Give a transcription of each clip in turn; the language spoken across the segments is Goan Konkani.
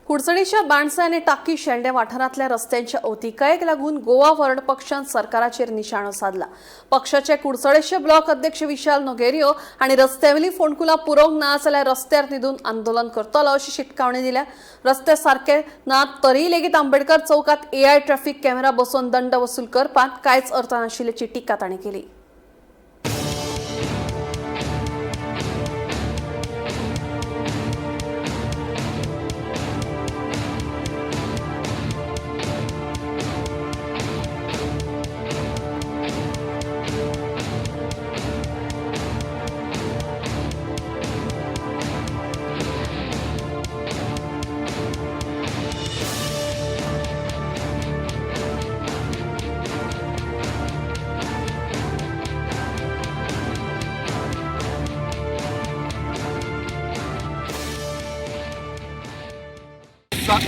कुडचडीच्या बाणसा आनी टाकी शेल्डें वाठारांतल्या रस्त्यांच्या अवतिकायेक लागून गोवा फॉरवर्ड पक्षान सरकाराचेर निशाणो सादला. पक्षाचे कुडचडेचे ब्लॉक अध्यक्ष विशाल नोगेरियो आनी रस्त्यावेली फोंडकुलां पुरोवंक ना जाल्यार रस्त्यार न्हिदून आंदोलन करतलो अशी शिटकावणी दिल्या. रस्ते सारके ना तरी लेगीत आंबेडकर चौकात एआय ट्रॅफिक कॅमेरा बसोवन दंड वसूल करपांत कांयच अर्थ नाशिल्ल्याची टिका तांणी केली.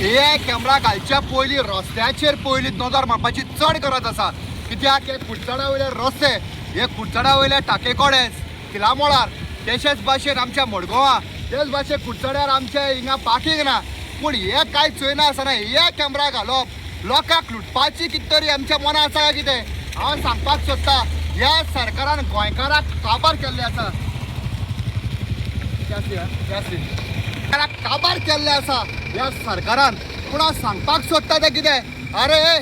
ए कॅमरा घालच्या पयलीं रस्त्याचेर पयलीं नजर मारपाची चड गरज आसा. कित्याक हे कुडचडा वयले रस्ते, हे कुडचडा वयले टाके कडेन किलामोळार, तशेंच भाशेन आमच्या मडगांवां, तेच भाशेन कुडचड्यार आमच्या हिंगा पार्कींग ना. पूण हे कांय चोयना आसतना हे कॅमरा घालप लोकांक लुटपाची कितें तरी आमच्या मनां आसा काय कितें? हांव सांगपाक सोदता, ह्या सरकारान गोंयकाराक काबार केल्ले आसा. काबार केल्ले आसा ह्या सरकारान. पूण हांव सांगपाक सोदता तें कितें, अरे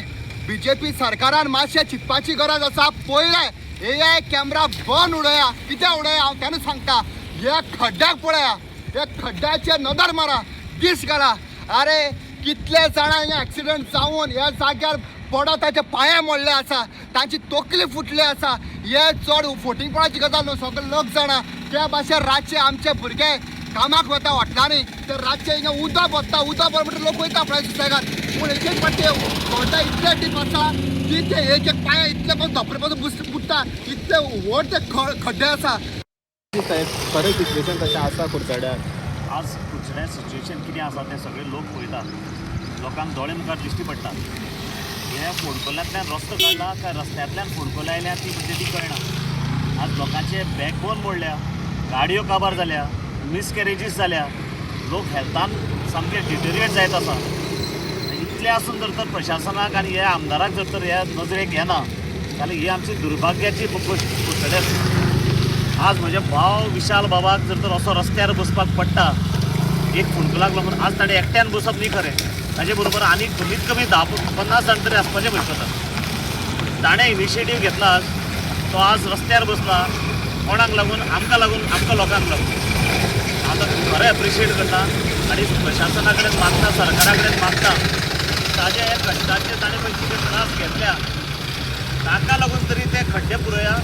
बीजेपी सरकारान मातशें चिंतपाची गरज आसा. पयलें एआय कॅमरा बंद उडया. कितें उडया हांव तेन्ना सांगता. ह्या खड्ड्याक पळया, ह्या खड्ड्याचेर नदर मारा, दीस घाला. अरे कितले जाणां हिंगा एक्सिडंट जावन ह्या जाग्यार पडत ताचे पांये मोडले आसा, तांची तकली फुटली आसा. हे चड फोटिंगपणाची गजाल न्हू, सगळे लोक जाणा. त्या भाशेन रातचे आमचे भुरगे कामाक वता हॉटेलांनी, ते रातचे हिंगा उदक वता, उदक भर म्हणटा लोक वयता आपल्या सुसेगाद. पूण एक एक फावटी खड्डे इतले डीप आसा की ते एक एक पांय इतले पण धोपरे पासून बुडटा, इतले व्हड ते खड्डे आसा. साहेब, खरें सिच्युएशन तशें आसा कुडचड्यार? आज कुडचड्यार सिच्युएशन कितें आसा तें सगळे लोक पळयतात, लोकांक दोळे मुखार दिश्टी पडटा. हे फोंडकुलांतल्यान रस्तो काडला काय रस्त्यांतल्यान फोंडकुलां आयल्या ती म्हणजे ती कळना. आज लोकांचे बॅकबोन मोडल्या, गाडयो काबार जाल्या, मिसकॅरेजीस जाल्या, लोक हेल्थान सामके डिटेरिएट जायत आसा. इतलें आसून जर तर प्रशासनाक आनी ह्या आमदाराक जर तर ह्या नजरेक येना जाल्यार ही आमची दुर्भाग्याची गोश्ट कुडचड्यार. आज म्हज्या भाव विशाल बाबाक जर तर असो रस्त्यार बसपाक पडटा एक फोंडकुलाक लागून, आज ताणें एकट्यान बसप न्ही खरें, ताजे बरोबर आनी कमीत कमी 10-50 जाण तरी आसपाचें पडटा. ताणें इनिशिएटीव घेतला, आज तो आज रस्त्यार बसला. कोणाक लागून? आमकां लागून, आमकां लोकांक लागून. हांव ताका खरें एप्रिशिएट करता आनी प्रशासना कडेन मागता, सरकारा कडेन मागता, ताजे हे कश्टाचे ताणें पळय कितें त्रास घेतल्या ताका लागून तरी ते खड्डे पुरोया.